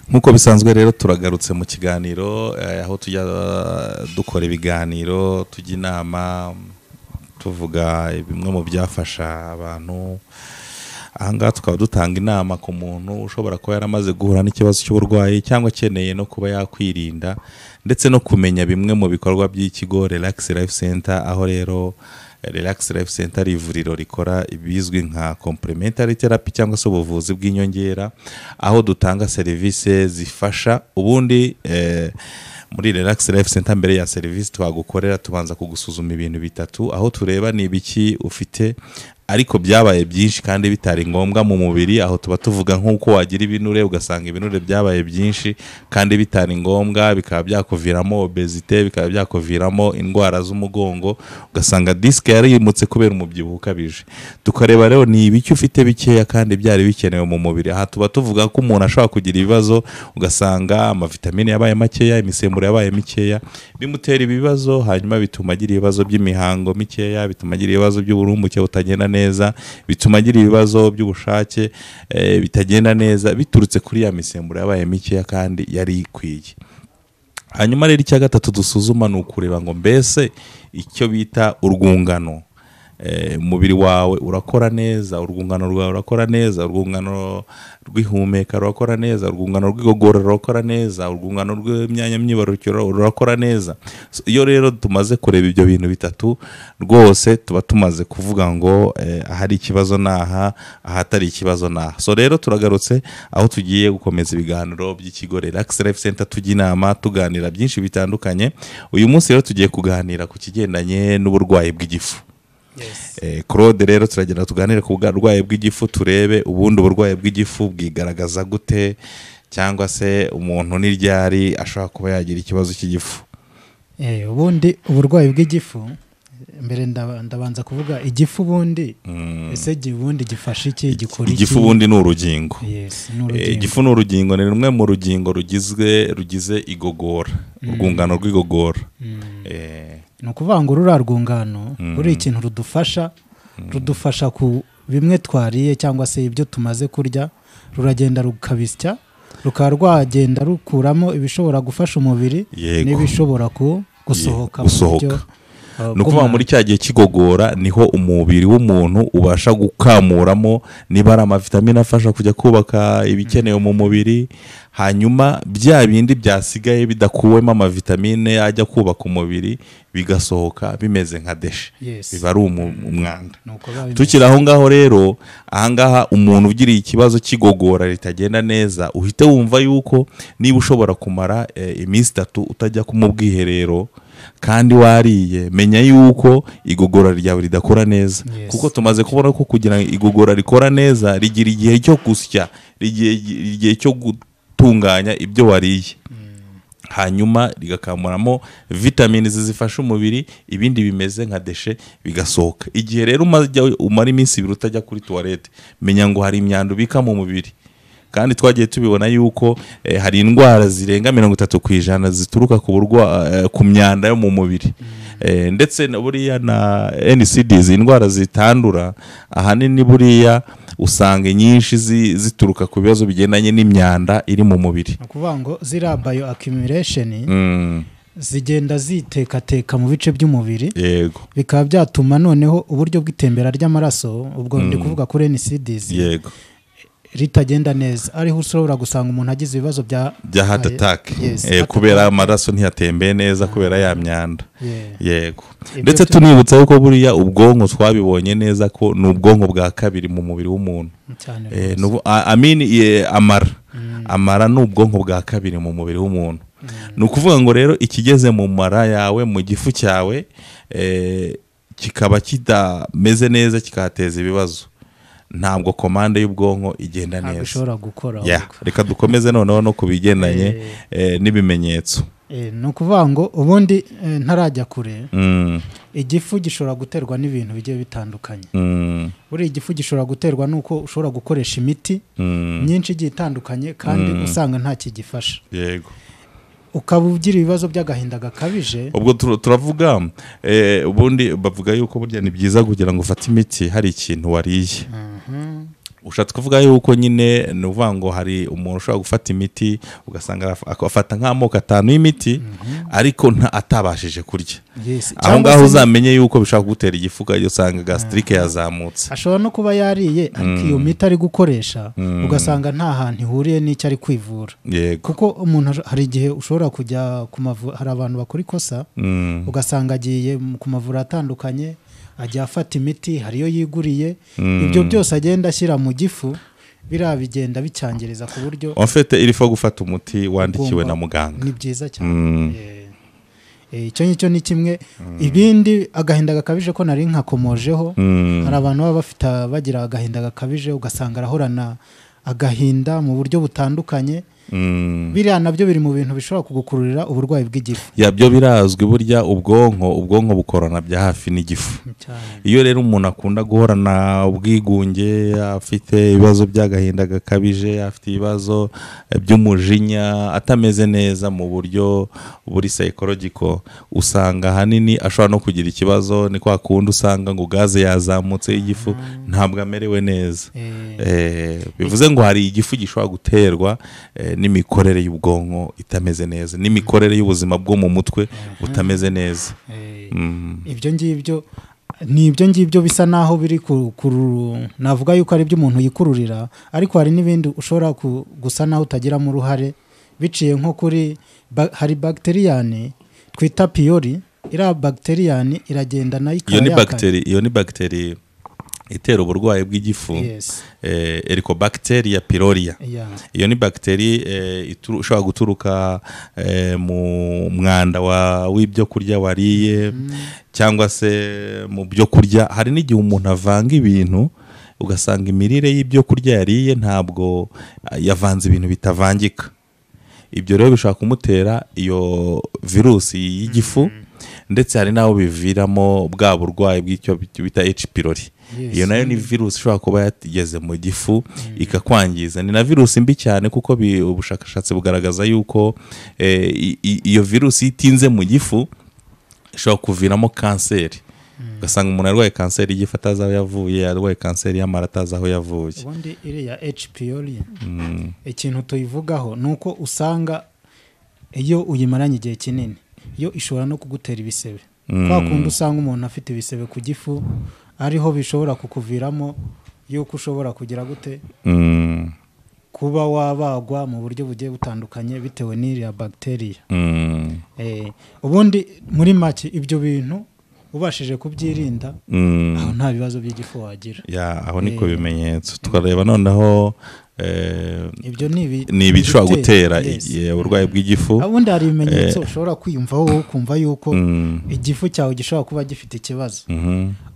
Nk'uko bisanzwe rero turagarutse mu kiganiro, aho tujya dukora ibiganiro, tujya inama, tuvuga bimwe mu byafasha abantu. Ahangaha tukaba dutanga inama ku muntu ushobora kuba yaramaze guhura n'ikibazo cy'uburwayi cyangwa akeneye no kuba yakwirinda ndetse no kumenya bimwe mu bikorwa by'ikigo Relax Life Center. Aho rero Relax Life Center ari ivuriro rikora ibizwi nka complementary therapy cyangwa se ubuvuzi bw'inyongera, aho dutanga serivisi zifasha. Ubundi muri Relax Life Center, mbere ya serivisi twagukorera, tubanza kugusuzuma ibintu bitatu, aho tureba ni ibiki ufite ariko byabaye byinshi kandi bitari ngombwa mu mubiri. Aho tuba tuvuga nk'uko wagira ibinure, ugasanga ibinure byabaye byinshi kandi bitari ngombwa, bikaba byakuviramo obésité, bikaba byakuviramo indwara z'umugongo, ugasanga disque yarimutse kubera umubyibuho ukabije. Tukareba rero ni ibiki ufite bikeya kandi byari bikenewe mu mubiri. Aha tuba tuvuga ko umuntu ashobora kugira ibibazo, ugasanga amavitamine yabaye makeya, imisemburo yabaye mikeya, bimutera ibibazo, hanyuma bituma agira ibibazo by'imihango mikeya, bituma agira ibibazo by'uburumbuke butagenda neza, bituma agira ibibazo by'ubushake bitagenda neza, biturutse kuri ya misemburo yabaye mikeya kandi yari ikwiye. Hanyuma rero icya gatatu dusuzuma ni ukureba ngo mbese icyo bita urwungano, umubiri wawe urakora neza, urwungano rwawe rurakora neza, urwungano rw'ihumeka rurakora neza, urwungano rw'igogora rurakora neza, urwungano rw'imyanya myibarukiro rurakora neza. So, iyo rero tumaze kureba ibyo bintu bitatu rwose, tuba tumaze kuvuga ngo ahari ikibazo naha, ahatari ikibazo naha. So rero turagarutse aho tugiye gukomeza ibiganiro by'ikigo Relax Life Center, tujya inama, tuganira byinshi bitandukanye. Uyu munsi rero tugiye kuganira ku kigendanye n'uburwayi bw'igifu. Claude, rero turagenda tuganire ku burwayi bw'igifu, turebe ubundi uburwayi bw'igifu bwigaragaza gute, cyangwa se umuntu n'iryari ashobora kuba yagira ikibazo cy'igifu. Ubundi uburwayi bw'igifu, mbere ndabanza kuvuga igifu ubundi. Ese ubundi gifasha iki, gikora iki? Igifu ubundi ni urugingo. Yes, ni urugingo. Igifu ni urugingo, ni rumwe mu rugingo rugize igogora, urwungano rw'igogora. Ni ukuvuga ngo ruriya rwungano, buriya ikintu rudufasha ku bimwe twariye cyangwa se ibyo tumaze kurya, ruragenda rukabisya, rukaba rwagenda rukuramo ibishobora gufasha umubiri n'ibishobora gusohoka mu Gusohoka. buryo Ni ukuvuga muri cya gihe cy'igogora niho umubiri w'umuntu ubasha gukamuramo niba ari amavitamine afasha kujya kubaka ibikenewe mu mubiri, hanyuma bya bindi byasigaye bidakuwemo amavitamine ajya kubaka umubiri bigasohoka bimeze nka déchets, biba ari umwanda. Ni uko biba bimeze. Tukiri aho ngaho rero, ahangaha umuntu ugiriye ikibazo cy'igogora ritagenda neza, uhite wumva yuko niba ushobora kumara iminsi 3 utajya mu bwiherero kandi wariye, menya yuko igogora ryawe ridakora neza. Kuko tumaze kubona ko kugira ngo igogora rikora neza, rigira igihe cyo gusya, rigira igihe cyo gutunganya ibyo wariye, hanyuma rigakamuramo vitamini zifasha umubiri, ibindi bimeze nka déchets bigasohoka. Igihe rero umara iminsi 2 utajya kuri toilette, menya ngo hari imyanda ubika mu mubiri. Kandi twagiye tubibona yuko hari indwara zirenga 30% zituruka ku myanda yo mu mubiri. Ndetse na buriya na NCDs, indwara zitandura, ahanini buriya usanga inyinshi zituruka ku bibazo bigendanye n'imyanda iri mu mubiri. Ni ukuvuga ngo ziriya bio accumulation zigenda zitekateka mu bice by'umubiri, bikaba byatuma noneho uburyo bw'itembera ry'amaraso, ubwo ndi kuvuga kuri NCDs, ritagenda neza, ariho ushobora gusanga umuntu agize ibibazo bya Bya heart attack. Yes, heart Kubera attack. amaraso ntiyatembeye neza kubera ya myanda. Yego. Ibyo Ndetse tunibutsa yuko buriya ubwonko twabibonye neza ko ni ubwonko bwa kabiri mu mubiri w'umuntu. Cyane rwose. I mean, amara. Amara ni ubwonko bwa kabiri mu mubiri w'umuntu. Ni ukuvuga ngo rero ikigeze mu mara yawe, mu gifu cyawe, kikaba kitameze neza, kikahateza ibibazo, ntabwo commande y'ubwonko igenda Ntabwo neza. ishobora gukora ahubwo. Reka dukomeze noneho no ku bigendanye n'ibimenyetso. Ni ukuvuga ngo ubundi, ntarajya kure, igifu gishobora guterwa n'ibintu bigiye bitandukanye. Buriya igifu gishobora guterwa n'uko ushobora gukoresha imiti myinshi igiye itandukanye kandi usanga nta kigifasha, ukaba ugira ibibazo by'agahinda gakabije. Ubwo turavuga, ubundi bavuga yuko burya ni byiza kugira ngo ufate imiti hari ikintu wariye. Ushatse kuvuga yuko nyine ni uvuga ngo hari umuntu ushobora gufata imiti ugasanga afata nk'amoko 5 y'imiti ariko atabashije kurya. Aho ngaho uzamenye yuko bishobora kugutera igifu, usanga gastrique yazamutse. Ashobora no kuba yariye ariko iyo miti ari gukoresha ugasanga nta hantu ihuriye n'icyo ari kwivura. Kuko umuntu hari igihe ushobora kujya ku mavuriro, hari abantu bakora ikosa ugasanga agiye ku mavuriro atandukanye, ajya afata imiti, hariyo yiguriye, ibyo byose agenda ashyira mu gifu, biriya bigenda bicyangiriza ku buryo en fait il faut gufata umuti wandikiwe na muganga. Ni byiza cyane. Icyo ngicyo ni kimwe. Ibindi agahinda gakabije ko nari nkakomojeho, hari abantu baba bafite bagira agahinda gakabije ugasanga arahorana agahinda mu buryo butandukanye. Biriya nabyo biri mu bintu bishobora kugukururira uburwayi bw'igifu. Ya byo birazwi, burya ubwonko bukorana bya hafi n'igifu. Iyo rero umuntu akunda guhorana ubwigunge, afite ibibazo by'agahinda gakabije, afite ibibazo by'umujinya, atameze neza mu buryo buri psychological, usanga ahanini ashobora no kugira ikibazo. Ni kwa kundi usanga ngo gaze yazamutse y'igifu, ntabwo amerewe neza. Bivuze ngo hari igifu gishobora guterwa n'imikorere y'ubwonko itameze neza, n'imikorere y'ubuzima bwo mu mutwe butameze neza. Ibyo ngibyo ni ibyo ngibyo bisa naho biri navuga yuko ari byo umuntu yikururira, ariko hari n'ibindi ushobora gusa naho utagiramo uruhare biciye nko kuri hari bakteriyani twita piyori. Iriya bakteriyani iragenda nayo ikaba iyo ni bagiteri itera uburwayi bw'igifu. Helicobacteria pylori. Iyo ni bagiteri ishobora guturuka mu mwanda w'ibyo kurya wariye, cyangwa se mu byo kurya. Hari n'igihe umuntu avanga ibintu ugasanga imirire y'ibyo kurya yariye ntabwo yavanze ibintu bitavangika. Ibyo rero bishobora kumutera iyo virusi y'igifu, ndetse hari naho biviramo bwa burwayi bw'icyo bita H pylori. Iyo nayo ni virusi ishobora kuba yageze mu gifu ikakwangiza. Ni na virusi mbi cyane kuko ubushakashatsi bugaragaza yuko iyo virusi itinze mu gifu ishobora kuviramo kanseri. Ugasanga umuntu arwaye kanseri y'igifu atazi aho yavuye, arwaye kanseri y'amara atazi aho yavuye. Ubundi iriya H pylori ikintu tuyivugaho nuko usanga iyo uyimaranye igihe kinini yo ishobora no kugutera ibisebe. Kwa kundi usanga umuntu afite ibisebe ku gifu, ariho bishobora kukuviramo yuko ushobora kugira gute kuba wabagwa mu buryo bugiye butandukanye bitewe n'iriya bacteria. Ubundi muri make ibyo bintu ubashije kubyirinda, aho nta bibazo by'igifu wagira. Ya aho niko bimenyetso. Tukareba noneho ibyo ni ibishobora gutera uburwayi bw'igifu. Ubundi hari ibimenyetso ushobora kwiyumvaho wowe ukumva yuko igifu cyawe gishobora kuba gifite ikibazo.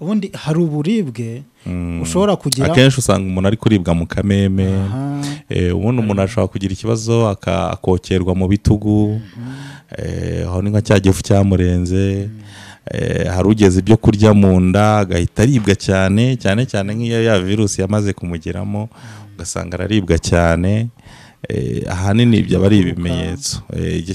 Ubundi hari uburibwe ushobora kugira. Akenshi usanga umuntu ari kuribwa mu kameme. Ubundi umuntu ashobora kugira ikibazo akokerwa mu bitugu. Aho ni nka cya gifu cyamurenze. Hari ugeze ibyo kurya mu nda agahita aribwa cyane cyane cyane nk'iyo ya virusi yamaze kumugeramo, ugasanga araribwa cyane. Ahanini ibyo aba ari ibimenyetso.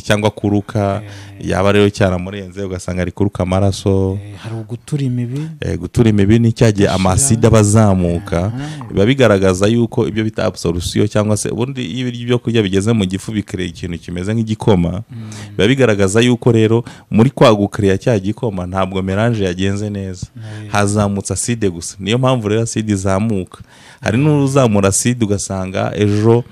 Cyangwa kuruka, yaba rero cyaramurenze ugasanga ari kuruka amaraso. Hari ugutura imibi. Gutura imibi ni cyagiye amasida bazamuka, biba bigaragaza yuko ibyo bita absorption, cyangwa se ubundi iyo ibyo kurya bigeze mu gifu bikreye ikintu kimeze nk'igikoma, biba bigaragaza yuko rero muri kwa gukreya cya gikoma ntabwo melange yagenze neza, hazamutse acide gusa. Niyo mpamvu rero acide izamuka. Hari n'uzamura acide ugasanga ejo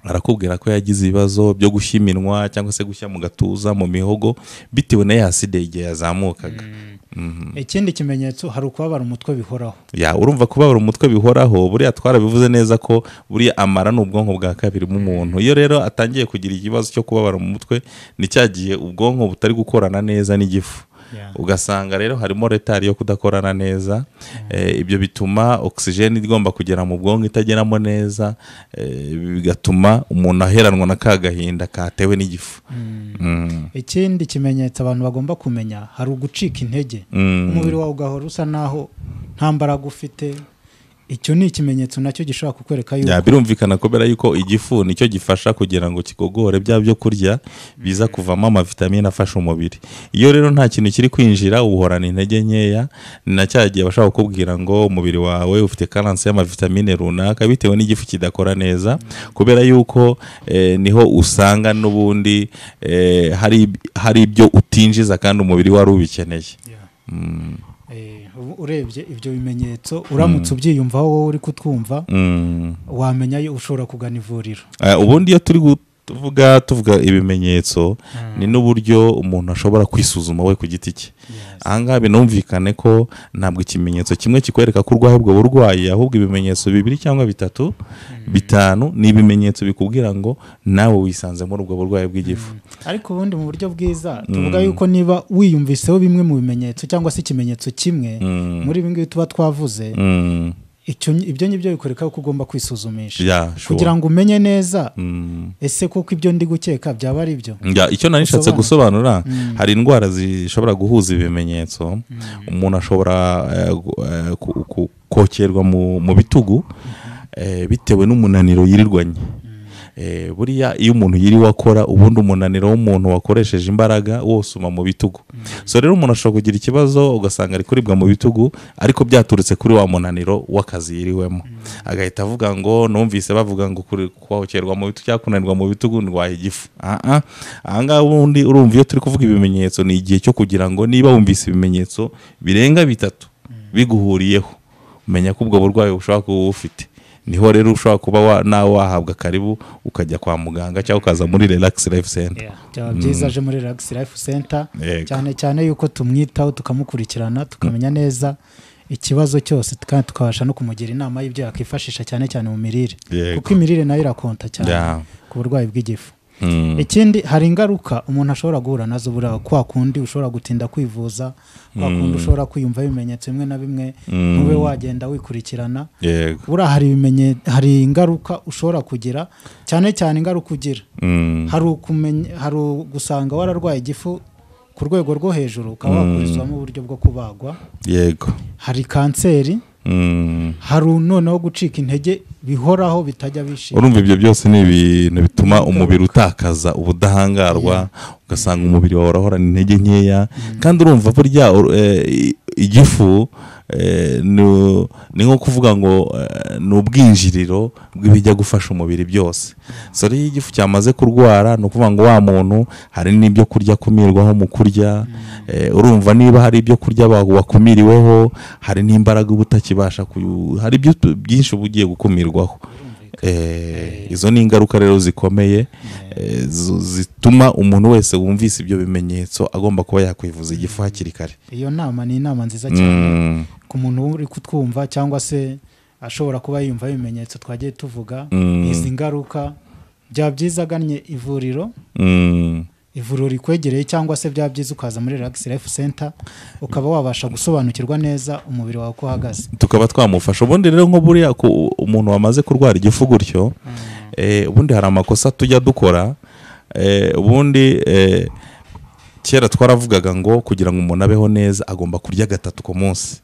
arakubwira ko yagize ibibazo byo gushya iminwa cyangwa se gushya mu gatuza, mu mihogo, bitewe na acide igihe yazamukaga. Ikindi kimenyetso hari ukubabara umutwe bihoraho. Ya urumva kubabara umutwe bihoraho, buriya twarabivuze neza ko buriya amara n'ubwonko bwa kabiri mu muntu. Iyo rero atangiye kugira ikibazo cyo kubabara mu mutwe, ni cyagiye ubwonko butari gukorana neza n'igifu. Ugasanga rero harimo retari yo kudakorana neza. Ibyo bituma oxygen igomba kugera mu bwonko itageramo neza, bigatuma umuntu aheranwa na kagahinda katewe n'igifu. Ikindi kimenyetso abantu bagomba kumenya, hari ugucika intege. Umubiri wawe ugahora usa naho nta mbaraga ufite. Icyo ni ikimenyetso nacyo gishobora kukwereka yuko birumvikana kubera yuko igifu nicyo gifasha kugira ngo kigogore bya byo kurya biza kuvamo amavitamine afasha umubiri. Iyo rero nta kintu kiri kwinjira uhorana intege nkeya, na cya gihe bashaka kukubwira ngo umubiri wawe ufite balance y'amavitamine runaka bitewe n'igifu kidakora neza, kubera yuko niho usanga n'ubundi hari ibyo utinjiza kandi umubiri wari ubikeneye. Urebye ibyo bimenyetso uramutse ubyiyumvaho wowe uri kutwumva, wamenya yo ushobora kugana ivuriro. Ubundi iyo turi tuvuga ibimenyetso ni n'uburyo umuntu ashobora kwisuzuma we ku giti cye. Ahangaha binumvikane ko ntabwo ikimenyetso kimwe kikwereka ko urwaye ubwo burwayi, ahubwo ibimenyetso 2 cyangwa 3 5 ni ibimenyetso bikubwira ngo nawe wisanze muri ubwo burwayi bw'igifu. Ariko ubundi mu buryo bwiza tuvuga yuko niba wiyumviseho bimwe mu bimenyetso cyangwa se ikimenyetso kimwe muri ibi ngibi tuba twavuze, ibyo ngibyo bikwereka ko ugomba kwisuzumisha kugira ngo umenye neza ese kuko ibyo ndi gukeka byaba ari byo. Icyo nari nshatse gusobanura, hari indwara zishobora guhuza ibimenyetso. Umuntu ashobora kokerwa mu bitugu bitewe n'umunaniro yirirwanye. Buriya iyo umuntu yiriwe akora, ubundi umunaniro w'umuntu wakoresheje imbaraga wose uma mu bitugu. So rero umuntu ashobora kugira ikibazo ugasanga ari kuribwa mu bitugu ariko byaturutse kuri wa munaniro w'akazi yiriwemo, agahita avuga ngo numvise bavuga ngo kokerwa mu bitugu cyangwa kunanirwa mu bitugu ndwaye igifu. Ahangaha ubundi urumva iyo turi kuvuga ibimenyetso ni igihe cyo kugira ngo niba wumvise ibimenyetso birenga 3 biguhuriyeho, umenya ko ubwo burwayi ushobora kuba ufite. Niho rero ushobora kuba nawe wahabwa karibu ukajya kwa muganga cyangwa ukaza muri Relax Life Center. Byaba byiza aje muri Relax Life Center, cyane cyane yuko tumwitaho tukamukurikirana tukamenya neza ikibazo cyose, kandi tukabasha no kumugira inama y'ibyo yakifashisha cyane cyane mu mirire, kuko imirire nayo irakonta cyane ku burwayi bw'igifu. Ikindi hari ingaruka umuntu ashobora guhura nazo buriya, kwa kundi ushobora gutinda kwivuza, kwa kundi ushobora kwiyumva ibimenyetso bimwe na bimwe ntube wagenda wikurikirana. Buriya hari ingaruka ushobora kugira, cyane cyane ingaruka ugira hari gusanga wararwaye igifu ku rwego rwo hejuru ukaba wakurizwamo uburyo bwo kubagwa. Yego. Hari kanseri, hari noneho gucika intege bihoraho bitajya bishira. Urumva ibyo byose ni ibintu bituma umubiri utakaza ubudahangarwa, ugasanga umubiri wawe urahorana intege nkeya. Kandi urumva burya igifu ni nko kuvuga ngo ni ubwinjiriro bw'ibijya gufasha umubiri byose. So rero igifu cyamaze kurwara ni ukuvuga ngo wa muntu hari n'ibyo kurya kumirwaho mu kurya, urumva niba hari ibyo kurya wakumiriweho, hari n'imbaraga ubutakibasha, hari ibyo byinshi ubugiye gukumirwaho. Izo ni ingaruka rero zikomeye zituma umuntu wese wumvise ibyo bimenyetso agomba kuba yakwivuza igifu hakiri kare. Iyo nama ni inama nziza cyane ku muntu uri kutwumva cyangwa se ashobora kuba yumva ibimenyetso twagiye tuvuga, izi ngaruka. Byaba byiza agannye ivuriro, ivuriro rikwegereye, cyangwa se byaba byiza ukaza muri Relax Life Center ukaba wabasha gusobanukirwa neza umubiri wawe uko uhagaze, tukaba twamufasha. Ubundi rero nko buriya umuntu wamaze kurwara igifu gutyo, ubundi hari amakosa tujya dukora. Ubundi kera twaravugaga ngo kugira ngo umuntu abeho neza agomba kurya 3 ku munsi.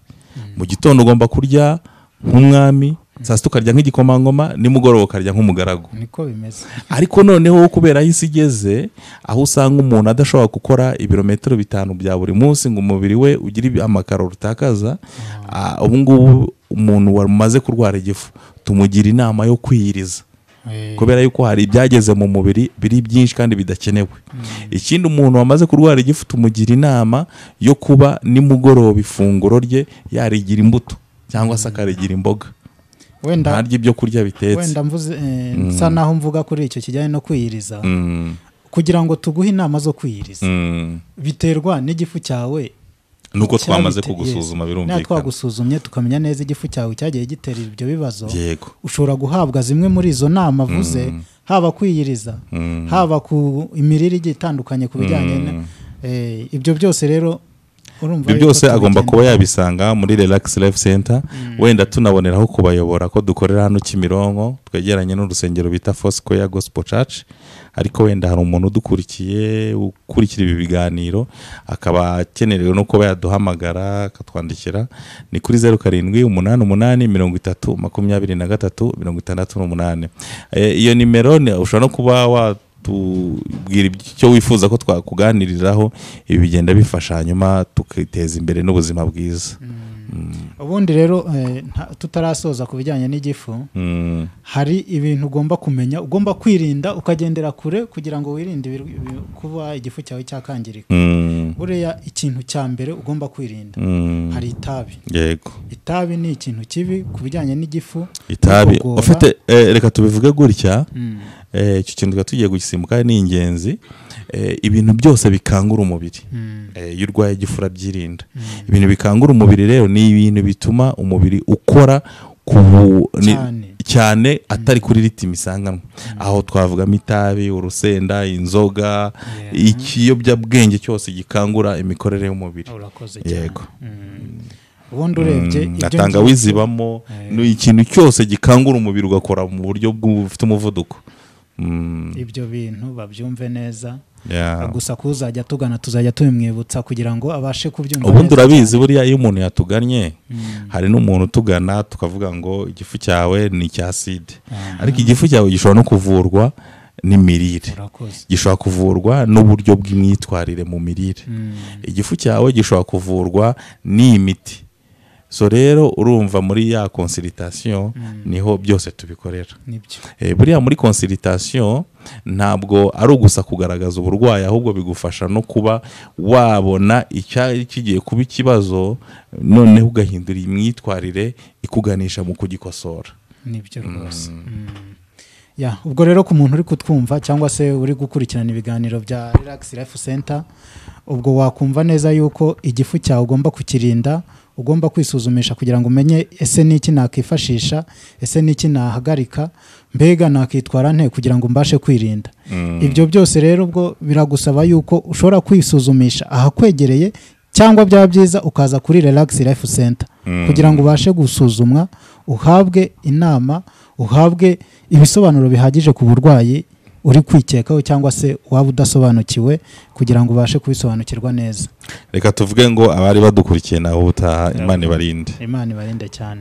Mu gitondo ugomba kurya nk'umwami, saa sita ukarya nk'igikomangoma, nimugoroba ukarya nk'umugaragu. Niko bimeze. Ariko noneho kubera aho isi igeze, aho usanga umuntu adashobora gukora ibirometero 5 bya buri munsi ngo umubiri we ugire amakarori utakaza, ubu ngubu umuntu wamaze kurwara igifu tumugira inama yo kwiyiriza, kubera yuko hari ibyageze mu mubiri biri byinshi kandi bidakenewe. Ikindi umuntu wamaze kurwara igifu tumugira inama yo kuba nimugoroba ifunguro rye yarigira imbuto cyangwa se akarigira imboga, wenda ntarya ibyo kurya bitetse. Wenda mvuze nsa naho mvuga kuri icyo kijyanye no kwiyiriza, kugira ngo tuguhe inama zo kwiyiriza biterwa n'igifu cyawe nuko twamaze kugusuzuma, birumvikana. Twagusuzumye tukamenya neza igifu cyawe cyagiye gitera ibyo bibazo. Ushobora guhabwa zimwe muri izo nama avuze, haba kwiyiriza, haba ku imirire igiye itandukanye ku bijyanye ibyo byose. Rero Ibyo byose agomba kuba yabisanga muri Relax Life Center. Wenda tunaboneraho kubayobora ko dukorera hano Kimironko, twegeranye n'urusengero bita Foursquare Gospel Church. Ariko wenda hari umuntu udukurikiye ukurikira ibi biganiro akaba akenerewe no kuba yaduhamagara akatwandikira, ni kuri 07 88 30 23 68. Iyo nimero ushobora no kuba watubwira icyo wifuza ko twakuganiriraho, ibi bigenda bifasha hanyuma tukiteza imbere n'ubuzima bwiza. Ubundi rero tutarasoza ku bijyanye n'igifu, hari ibintu ugomba kumenya, ugomba kwirinda ukagendera kure kugira ngo wirinde kuba igifu cyawe cyakangirika. Buriya ikintu cya mbere ugomba kwirinda hari itabi. Yego. Itabi ni ikintu kibi ku bijyanye n'igifu. Itabi ufite reka tubivuge gutya, icyo kintu tugiye gusimbuka ni ingenzi. Ibintu byose bikangura umubiri, iyo urwaye igifu urabyirinda. Ibintu bikangura umubiri rero ni ibintu bituma umubiri ukora cyane atari kuri ritimi isanganwe. Aho twavugamo itabi, urusenda, inzoga, ikiyobyabwenge cyose gikangura imikorere y'umubiri. Yego. Ubundi urebye ibyo tangawizi ibamo, ni ikintu cyose gikangura umubiri ugakora mu buryo bufite umuvuduko. Ibyo bintu babyumve neza. Gusa kuzajya tugana tuzajya tubimwibutsa kugira ngo abashe kubyumva. Ubundi urabizi buriya iyo umuntu yatugannye, hari n'umuntu tugana tukavuga ngo igifu cyawe ni icya acide, ariko igifu cyawe gishobora no kuvurwa n'imirire, gishobora kuvurwa n'uburyo bw'imyitwarire mu mirire, igifu cyawe gishobora kuvurwa n'imiti. So rero urumva muri ya consultation niho byose tubikorera. Buriya muri consultation ntabwo ari ugusa kugaragaza uburwayi, ahubwo bigufasha no kuba wabona icyari kigiye kuba ikibazo, noneho ugahindura imyitwarire ikuganisha mu kugikosora. Nibyo rwose. Ya, ubwo rero ku muntu uri kutwumva cyangwa se uri gukurikirana ibiganiro bya Relax Life Center, ubwo wakumva neza yuko igifu cyawe ugomba kukirinda, ugomba kwisuzumisha kugira ngo umenye ese niki nakifashisha, ese niki nahagarika, mbega nakitwara nte kugira ngo mbashe kwirinda. Ibyo byose rero ubwo biragusaba yuko ushobora kwisuzumisha ahakwegereye, cyangwa byaba byiza ukaza kuri Relax Life Center kugira ngo ubashe gusuzumwa, uhabwe inama, uhabwe ibisobanuro bihagije ku burwayi uri kwikekaho cyangwa se waba udasobanukiwe, kugira ngo ubashe kubisobanukirwa neza. Reka tuvuge ngo abari badukurikiye naho ubutaha, Imana ibarinde. Imana ibarinde cyane.